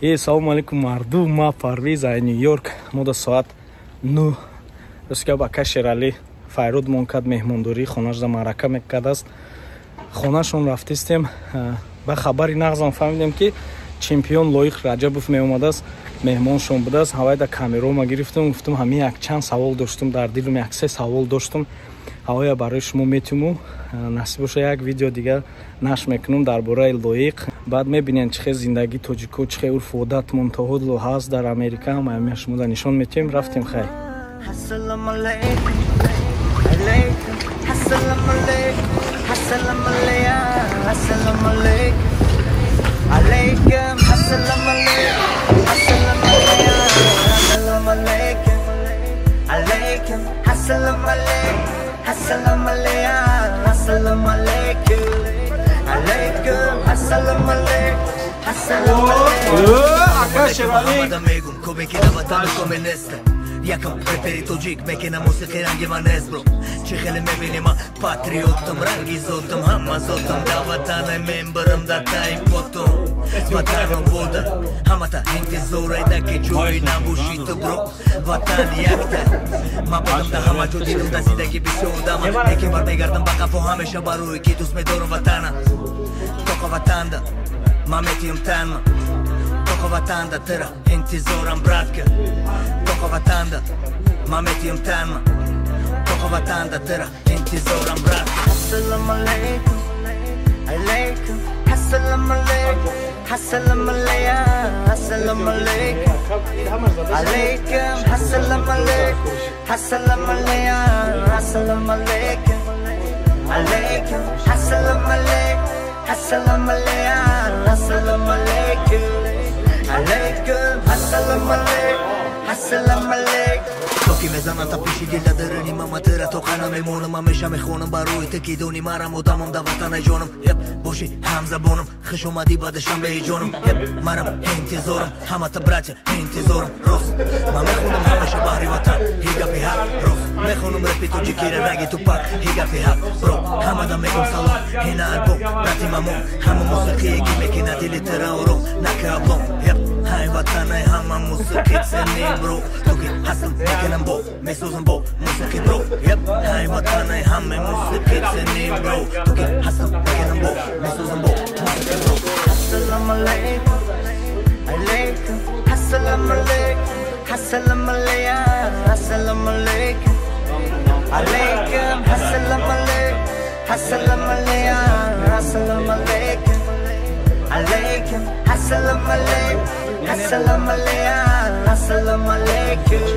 Салому алейкум, мардум. Ма Парвиз ай Нью-Йорк. Мо да соат 9 ростика ба ака Шералӣ файруд мон кард, меҳмондорӣ хонаш да маърака мекардааст. Хонашон рафтистем. Ба хабари нағзам фаҳмидем, ки чемпион Лоиқ Раҷабов меомадааст, меҳмоншон будааст. Ҳавайда камерома гирифтам, гуфтам, ҳамин якчанд савол доштум дар дилум, як-се савол доштум, ҳавоя барои шумо метиму. Насиб боша, як видео дигар нашр мекунам дар бораи Лоиқ. Баъд мебинем, чӣ хел зиндагии тоҷико, чӣ хел урфу одатмон то ҳодло ҳаст дар Америка. Ҳама шумода нишон метиҳем. Рафтем, хайр. Assalamu alaikum, alaikum, assalamu alaikum, assalamu alaikum, assalamu alaikum, alaikum, assalamu alaikum, assalamu alaikum, assalamu alaikum, alaikum, assalamu alaikum, assalamu alaikum, assalamu alaikum, alaikum, assalamu alaikum, assalamu alaikum. Ака Шералӣ. Мегум, кобе ки да ватан коме неста. Якам репери тоҷик мекена мусиқи, ранги ман нест, бро. Чӣ хеле мебини, ман патриотам, ранги зотам, ҳама зотам да ватанай, мембарам да таи потом. Ватаном бода ҳамата интизорай, да ки ҷои набоши ту, бро. Ватан якта. Ман будам да ҳама ҷо, дидам да зиндагӣ бисёр одама, лекин бармегардам ба қафо ҳамеша, барои ки дӯст медорам ватана. Тоқа ватанда ман метиҳам танма, тоқа ватанда тира интизорам, братка. Тоқа ватанда ман метиҳам танма, тоқа ватанда тира интизорам, братка. Ассалому алайкум, алайкум, ассалому алайкум, ассалому алайкум, ассалому алайкум, алайкум, ассалому алайкум, ассалому алайкум, ассалому алайкум, алайкум, ассалому алайкум, ассалому алайкум, ассалому алайкум, алайкум, ассалому алайкум, ассалому алайкум. То ки мезанам та пеши дил да даруни мама, тира тоқа намемонам, ҳамеша мехонам барои ту, ки дони марам одамам да ватанай ҷонам. Еп, боши ҳамзабонам, хуш омадӣ ба Душанбеи ҷонам. Еп, марам интизорам, ҳамата, братья, интизорам. Рост, ман мехонам ҳамеша баҳри ватан, ҳи гапи ҳақ. Рост, мехонам репи тоҷикира, раги тупак, ҳи гапи ҳақ, бро. Ҳамада мегум салом, ҳина альбом, брати мамон, ҳама мусиқие ки мекина дили тира ором, нака аблом. Еп, ҳай ватанай, ҳама мусиқи ценим, бро. То ки ҳастам, мекунам бо, месозам бо мусиқи, бро. Еп, ҳай ватанай, ҳама мусиқи ценим, бро. То ки ҳастам, мекунам бо, месозам бо мусиқи, бро. Ассалому алайкум, алайкум, ассалому алайкум, ассалому алайкум, ассалому алайкум, алайкум, ассалому алайкум, ассалому алайкум, ассалому алайкум, алайкум, ассалому алайкум, ассалому алайкум, ассалому алайкум,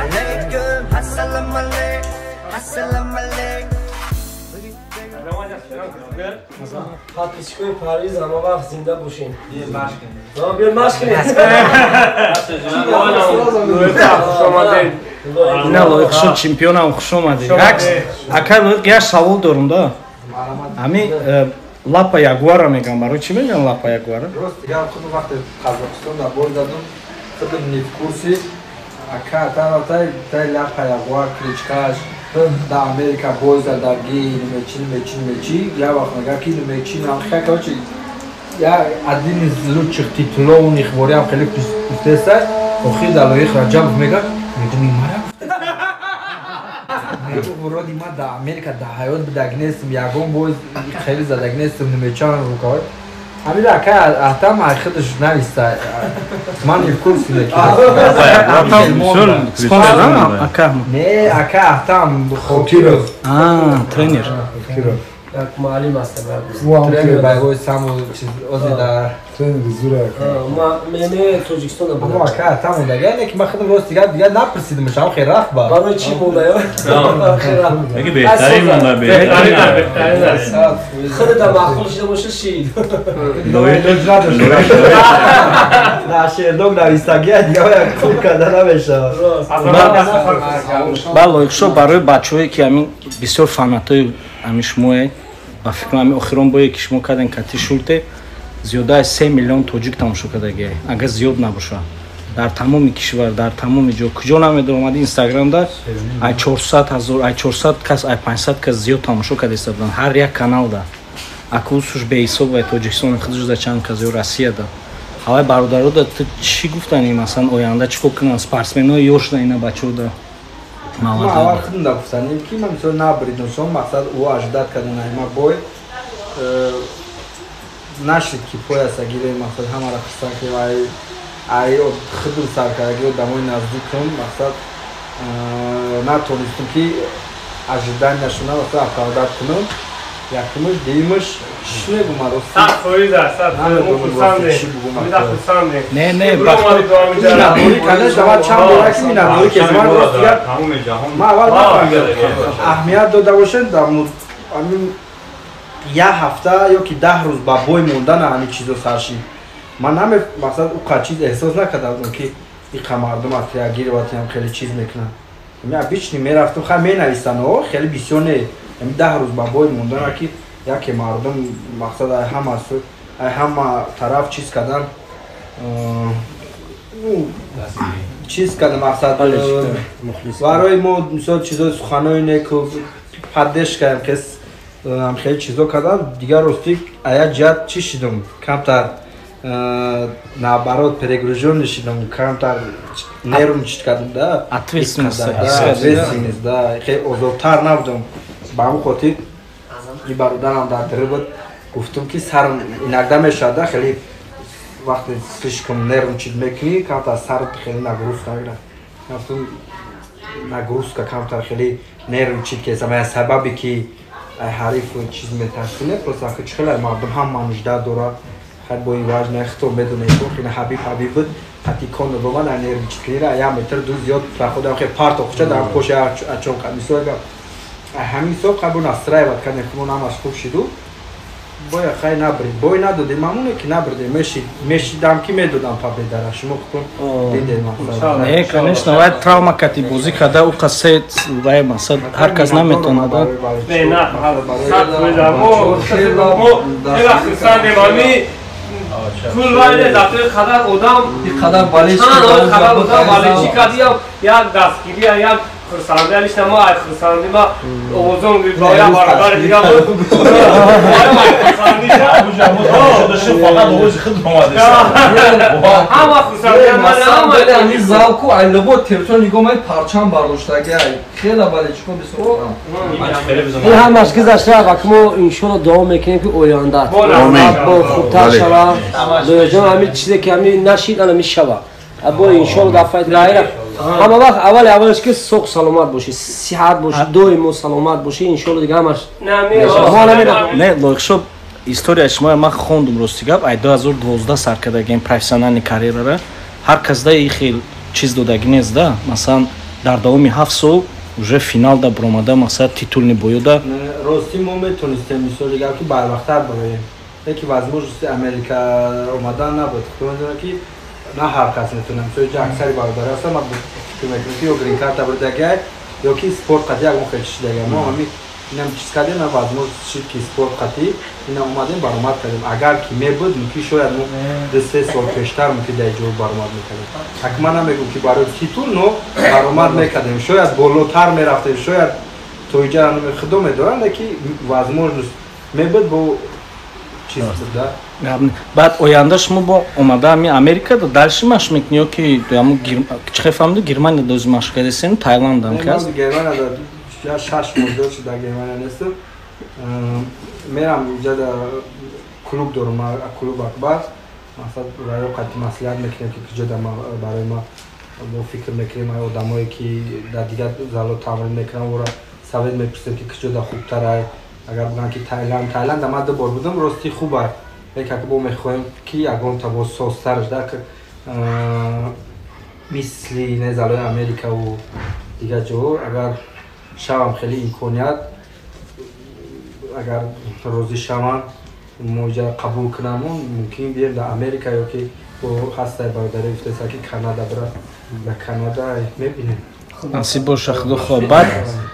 алайкум, ассалому алайкум, ассалому алайкум. Подписчикои Парвиз, ҳама вақт зинда бошен. Биё, машқ кунем. Ина Лоиқ шуд чемпионам, хуш омадед. Акай Лоиқ, як савол дорум да. Ҳами лапа ягуара мегам, барои чӣ меган лапа ягуара? Рост дигар, худу вақте Қазоқистон дар бой задум, худум не в курсе, ака тай тай лапа ягуар кличкаш да Америка бой задаги, немечи, немечи, немечи, я вақт мега ки немечи, намха, короче, я один из лучших титулованных ворям хеле гуфтеста, охир да Лоиқ Раҷабов мега, мегум, мара вроде ма да Америка да ҳаёт бидаг нестам, ягон бой хеле задаг нестам, немечан рукавай. Ҳамин ака Аҳтам худаш нависта, ман не в курсе. Ака? Не, ака Аҳтам Хокиров. Тренер. Як муаллим ҳастам. Тренер боевой самбо, чиз ози да тренери зура. Ма ММА Тоҷикистон Аммо будам. ака Аҳтам ондага, не ки ман худам рост дигар напурсидам, шам хел рафт ба. Барои чӣ монда ё? Яки беҳтарин монда, беҳтарин. Худата маъқул шуда боша, шид. На шердог навистагия, дигар як кур карда намешавад. Ба Лоиқшо, барои бачаҳое ки ҳамин бисёр фанатои ҳамин шумое, ба фикрам, ҳамин охирон бое ки шумо кардем кати Шулте, зиёда аз 3 миллион тоҷик тамошо кардагиай, агар зиёд набошад, дар тамоми кишвар, дар тамоми ҷо, куҷо намедоромади, Инстаграмда ай 400 ҳазор, ай 400 кас, ай 500 кас зиёд тамошо карда буданд ҳар як каналда. Акусуш беҳисоб, вай Тоҷикистон худаш да чанд кас ё Россияда. Авай бародаро да ту чӣ гуфтани, масалан, оянда чӣ кор кунанд спортсменҳои ёш да ина бачаҳо да? Ман аввал худам да гуфтанем, ки ман мисол набридам сон, мақсад ӯ ожидать кардан ма бой нашид, ки пояса гирем, мақсад ҳамаро хурсанд ки ай худам сар кардаги одамои наздикам, мақсад натонистам, ки ожиданияшона мақсад оправдать кунам. Якумаш, дуюмаш, чӣ мегум ман рости? 100% аст, 100%. Мо хурсандем, хурсандем. Не, не. Миннатдорӣ конечно, ман чанд бора ки миннатдорӣ ки ман рости гап, ман аввал нафаҳмидам, аҳамият дода бошед, дар ҳамин як ҳафта ё ки 10 рӯз ба бой мондан ҳамин чизо сар шид. Ман наме мақсад уқа чиз эҳсос накарда будам, ки иқа мардум отреагировать ам хеле чиз мекунанд. Обычный мерафтам, хай, менависанд, о хеле бисёр не. Ами 10 рӯз ба бой мондана ки яке мардум мақсад ай ҳама ай ҳама тараф чиз кардан, чиз кардан, мақсад барои мо мисол чизои суханои неку поддержка кес хеле чизо кардан. Дигар рости ая ҷиҳат чӣ шидам, камтар наоборот перегружённый шидам, камтар нервничать кардам да. Ответственность. Да, хеле озодтар набудам. Ба ҳамн хотир и бародарам дар дирӣ буд, гуфтум, ки сарам иногда мешавад да, хеле вақте слишком нервничать мекунӣ, камтар сарат хеле нагрузка мегирад. Гуфтум, нагрузка камтар хеле нервничать кесам, сабаби ки ҳариф чиз метарсине, просто чӣ хеле мардум ҳама нужда дорад. Хай, бо ин важно хто медонед, ина Ҳабиб, Ҳабиб буд, қати Конор бо ман нервничать кунира як метр ду зиёд проходам, хеле партох ча дар пош ачон қад. Мисол, ҳамин ҳисоб қабул настраивать кардем, худмон ҳамаш хуб шиду. Боя хай набрид, бой надодем, мамоне ки набридем, мешидам ки медодам победара, шумо худтон дидед. Не, конечно, вай травма кати бозӣ карда, ӯ қасе вай масад ҳар кас наметонад. Не, на, 100%. Мо хеле хурсандем, ами пул вай не, дар қадар одам қадар қадар одам болельщик кардиям, як дастгирия, як хурсандӣ алишна. Ма ай хурсандӣ ма овозон гирифта, як бародари дига буд. Фақат овози худ омадест. Ҳама хурсандӣ. Ами залку ай либо территория нигоҳ май парчам бардоштаги, ай хела болельщико бисёр. Ин ҳамаш гузашта ва мо иншолло дуо мекунем, ки оянда бо хубтар шава. Лояҷон, ҳамин чизе ки ҳамин нашид, ана мешава бо иншолло дафъаи дигар. Ҳама вақт аввали аввалаш ки соқ саломат бошӣ, сиҳат бошӣ, доимо саломат бошӣ, иншолло дига ҳамаш. Не, Лоиқшо, историяи шумо ман хондум, рости гап, ай 2012 сар кардагем профессиональный карьерара. Ҳар кас да и хел чиз додагӣ нест да. Масалан, дар давоми 7 сол уже финалда баромада, масалан, титульный боёда. Рости мо метонистем, мисоли гап, ки барвақттар бароем, леки возможности Америка омадан набуд. Худо ки на ҳар кас метавонад. Мисол, инҷа аксари бародари ҳастам, ман фикр мекунам, ки ё грин-карта бурдагиай, ё ки спорт қатӣ ягон хел чиз дагиай. Мо ҳами инам чиз кардем, на возможность шид, ки спорт қатӣ ина омадем, баромад кардем. Агар ки мебуд, мумкин шояд мо 2-3 сол пештар мумкин дар ҷо баромад мекардем. Ак ман намегӯм, ки барои титул, но баромад мекардем, шояд болотар мерафтем, шояд то иҷа. Худо медорам, леки возможность мебуд, бо чиз буд да. Баъд оянда шумо бо омада ами Америка да дальше машқ мекунӣ ё ки чӣ хел фаҳмиди, Германия дози машқ кардесен, Таиландам ки аст? Германия да 6 моҳ зиёд шуд, дар Германия нестам. Мерам, инҷа да клуб дорум, клуб Акбар. Масалан, раё қати маслиҳат мекунем, ки куҷо да барои ма мо фикр мекунем, ай одамое ки дар дигар зало тамрин мекунам, ора совет мепурсем, ки куҷо да хубтарай. Агар бигӯям, ки Таиланд, Таиланда ман ду бор будам, рости хубай, лекин бо мехоҳем, ки ягонта бо созтараш да, мисли не залои Америкаву дигар ҷоҳо. Агар шавам хеле имконият, агар розӣ шаванд, мо иҷа қабул кунамон, мумкин бием дар Америка ё ки бо ҳастай бародари гуфтеса, ки Канада бира, дар Канада мебинем. Насиб боша, худо хоҳ. Баъд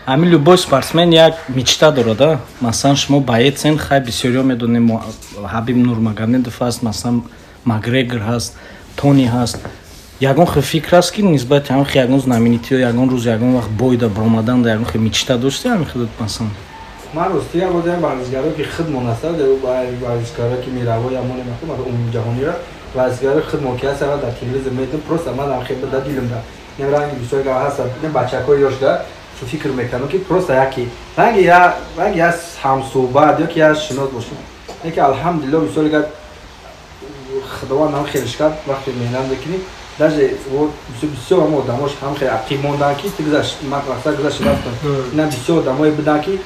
ҳамин любой спортсмен як мечта дорад а. Масалан, шумо боецен, хай, бисёриҳо медонем, Ҳабиб Нурмагомедов ҳаст, масалан, Макгрегор ҳаст, Тони ҳаст. Ягон хел фикр аст, ки нисбати ҳамин хел ягон знаменитиё ягон рӯз, ягон вақт бойда баромадан да ягон хел мечта дошти ҳамин хел, масалан? Ман рости як бор варзишгаро, ки худмон аст, варзишгаро, ки мираво ямоне умумиҷаҳонира Варзишгари худмон ки ҳаст, дар телевизор медидам, просто ман ам хеле да дилам да. Нем ранги бисёр гап ҳаст, нем бачакҳои ёш да фикр мекардам ки просто яки ранги я ранги я ҳамсӯҳбат ё ки я шинос бошем. Леки алҳамдулилло бисёр гап Худованд ҳам хелеш кард, вақте меҳнат мекунӣ, даже бисёр ҳам одамош ҳам хеле ақиб монданд ки ту гузашт, мақсад гузашт рафтан. Ина бисёр одамое буданд ки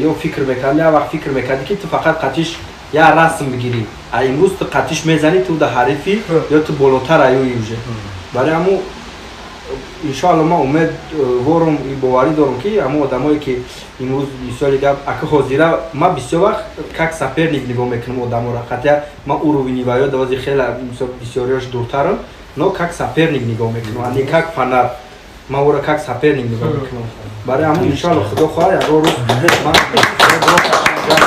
ё фикр мекардам, як вақт фикр мекардӣ ки ту фақат қатиш я расм бигирӣ, а имрӯз ту қатиш мезанӣ, ту да ҳарифӣ ё ту болотар аюи уже. Барои ҳамун иншоалло ман умедворум, боварӣ дорам ки ҳамон одамое ки имрӯз мисоли гап ака ҳозира ман бисёр вақт как соперник нигоҳ мекунам одаморо, хотя ман уровни ва ё давози хеле бисёриёш дуртарам, но как соперник нигоҳ мекунам, а не как фанат. Ман ӯро как соперник нигоҳ мекунам. Барои ҳамун иншоалло Худо хоҳад ягон рӯз ман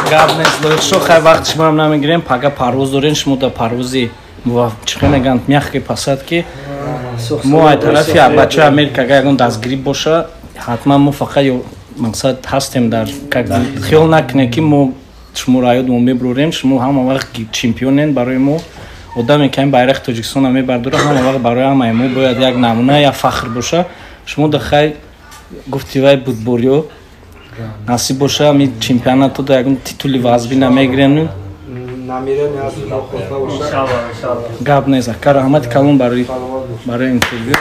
гап нест. Лоиқшо, хай вақт шумоам намегирем, пага парвоз дорем, шумо дар парвози чӣ мегӯянд, мягкой посадки. Мо ай тарафи бачаи Америка агар ягон дастгирӣ боша, ҳатман мо фақат мақсад ҳастем дар хиёл накунед ки мо шуморо аёд мо мебурем, шумо ҳама вақт чемпионен барои мо. Одаме ки ҳамин байрақи Тоҷикистонро мебардора, ҳама вақт барои ҳамаи мо бояд як намуна, як фахр боша. Шумо да хай гуфти вай будбориё насиб боша, ҳамин чемпионато да ягон титули вазбӣ намегирем. Гап нест, ака, раҳмати калон барои интервю.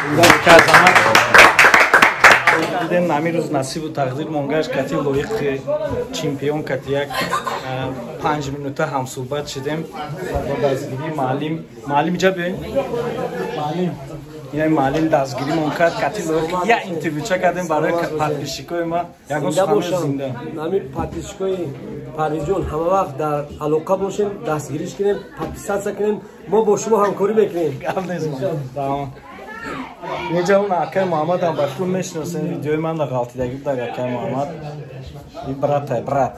Дидем ҳамин рӯз насибу тақдир монгаш кати лоиқи чемпион кати як 5 минута ҳамсӯҳбат шудем бо дастгирии маълим. Маълим иҷа биёед. Маълим, ина маълим дастгиримон кард, кати лоиқ як интервюча кардем барои подписчикои ма. Ягон сухани зинда. Ҳамин подписчикои Парвизҷон ҳама вақт дар алоқа бошем, дастгириш кунем, подписаться кунем, мо бо шумо ҳамкорӣ мекунем. Гап нест. Неҷа он акай Муҳаммадам ба шумо мешиносем, видеои ман да ғалтидагӣ будаг акай Муҳаммад. И братай, брат.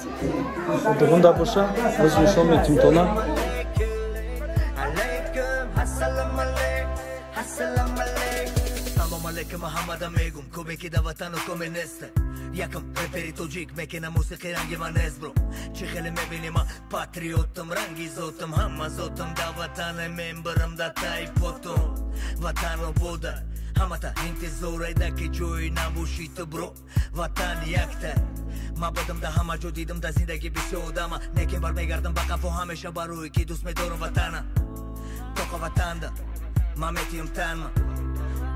Дугунда боша, боз нишон метим тона. Алейкум Муҳаммада мегум, кӯбеки да ватану коме неста. Якам репери тоҷик мекена мусиқи ранги ман нест бро. Чӣ хеле мебинӣ ман патриотам, ранги зотам, ҳама зотам да ватане мембарам да таи потом. Ватан обода, ҳамата интизорай да ки ҷои набошӣ ту бро. Ватан якта. Ман будам да ҳама ҷо дидам да зиндагӣ бисёр одама, лекин бармегардам ба қафо ҳамеша барои ки дӯст медорам ватана. Тоқа ватанда, ман метиҳам танма.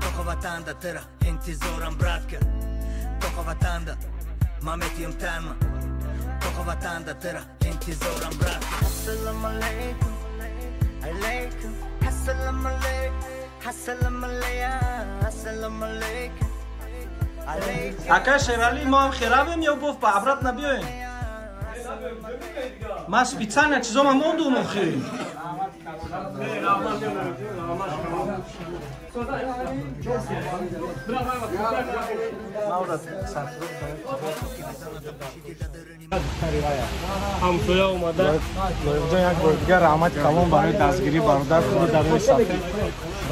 Тоқа ватанда тира интизорам братка. Тоқа ватанда, ман метиҳам танма. Тоқа ватанда тира интизорам братка. Ассалому алайкум, алайкум, ассалому алайкум, ассалому алайкум, ассалому алайкум. Ака Шерали, мо ҳам херавем ё боф ба обратно набиёем? Ман специально чизома мондум охир. Ҳамсоя омада. Лоиқҷон, як бори дигар раҳмати калон барои дастгирӣ бародар худу дар рӯи сафед.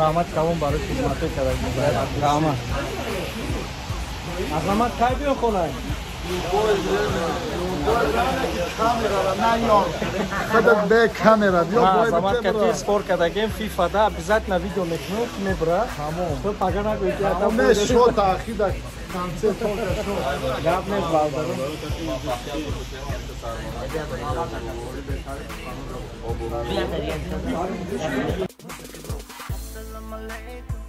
Раҳмати калон барои хизматҳои кардагӣ. Раҳмат. Азамат, кай биё хона? Худат бе камера биё. Азамат кати спор кардагем FIFA да обязательно видео мекунем ки мебра. Тамом. Ту пага нагӯй ки адам Не шо таъхида концерт шо. Гап нест бародарон. Ассалому алайкум,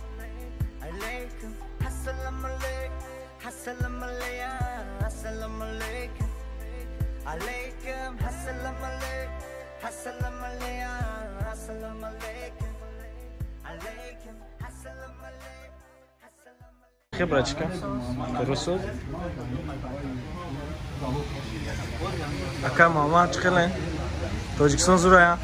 алайкум, ассалому алайкум, ассалому алайкум, ассалому алайкум, алайкум, ассалому алайкум, ассалому алайкум, ассалому алайкум, алайкум, ассалому алайкум, ассалому алайкум. Хе, братчика, дуруст? Ака Муҳаммад, чӣ хеле? Тоҷикистон зурая?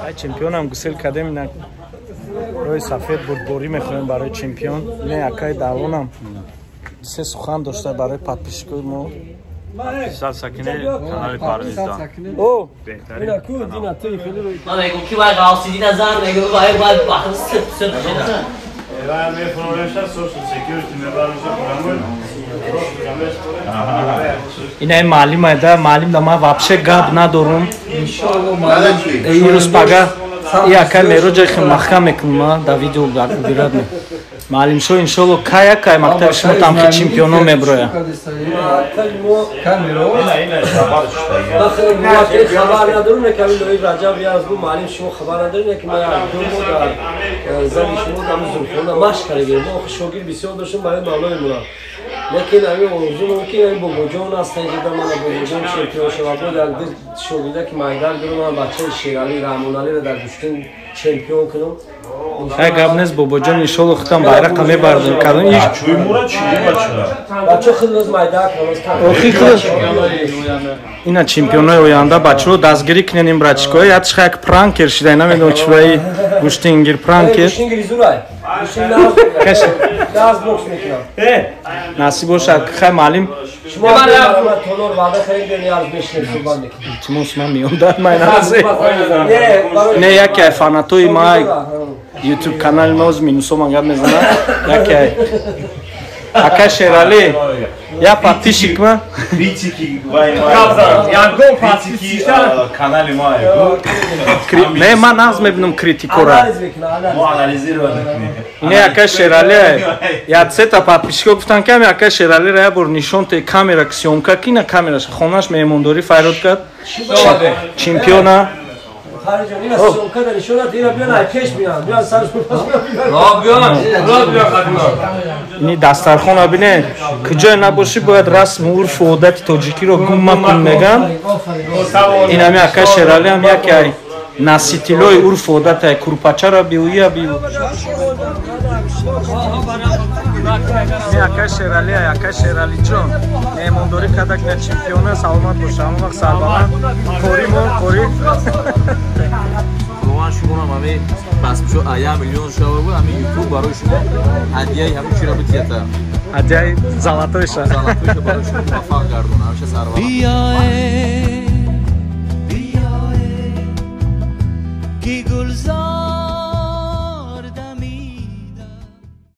Ай чемпионам гусел кардем, ина рӯи сафед бурдборӣ мехоҳем барои чемпион. Не акай Давонам се сухан дошта барои подписчикои мо. Сакине канали Парвизда. О, Беҳтарин. Ман мегӯм ки вай ғавсидина зан мегӯм вай баъд баҳр сип сип шуда. Инаи маълим айда, маълим да ман вообще гап надорум. Ирӯз пага и акай мероҷа хе маҳкам мекунам ма да видео убират ме. Маълимшо иншолло кая кай мактаби шумо там ки чемпионо меброя. Хабар надорум, ки ҳамин лои Раҷаб яз бу маълим шумо хабар надорем, ки ман ду моҳ дар зани шумо дар зурхона машқ кардем. Мо шогирд бисёр доштем барои мавлои мурад. Лекин ҳамин орзумон ки ҳамин бобоҷон аст, инҷода мана бобоҷон чемпион шавад. Бояд як ду шогирда ки майдан бирам, ман бачаи Шерали Раҳмоналиро дар гӯштин чемпион кунам. Хай гап нест бобоҷон, иншолло худам байрақа мебардем. Кадом иш чӯй мура чӣ бача? Бача худ рӯз майда кунам. Охи худ ина чемпионои оянда бачаро дастгирӣ кунен ин братчикои. Я чиха як пранкер шида, намедонам чӣ ваи гӯштингир пранкер. Гӯштингири зурай. Наз бокс мекунам. Насиб бошад, хай маълим. Шумо толор ваъда харид бен ярз бешнем суҳбат мекунем. Илтимос ман меём дар майназе. Не яке фанатои ма YouTube канали ма оз минусо ман гап мезанам. Яке ака Шерали, я подписчик ма. Критики вай ма. Ягон подписчик канали ма. Не, ман нағз мебинам критикора. Мо анализировать мекунем. Не ака Шерали, я сета подписчико гуфтан ки ака Шералиро як бор нишон те камера съёмка ки на камераш хонаш меҳмондорӣ файрод кард. Чемпиона. Харҷон, ина съёмка да нишон дад, ина биён ай пеш биён, биён сарш Ини дастархона бинед, куҷое набошӣ бояд расму урфу одати тоҷикиро гум макун меган. Ин ҳами ака Шерали ҳам яке ай наситилои урфу одат ай курпачара биуя биу. Не ака Шерали ай, ака Шералиҷон меҳмондорӣ кардак на чемпиона, саломат боша. Ҳамон вақт сарбаланд кори мо кори. Худованд шуморо ҳамин паспшо 1 миллион шава буд, ҳамин YouTube барои шумо ҳадияи ҳамин чиро битията. Ҳадияи золотойша. Золотойша барои шумо муваффақ гардона, ҳамеша сарбаланд. Биёед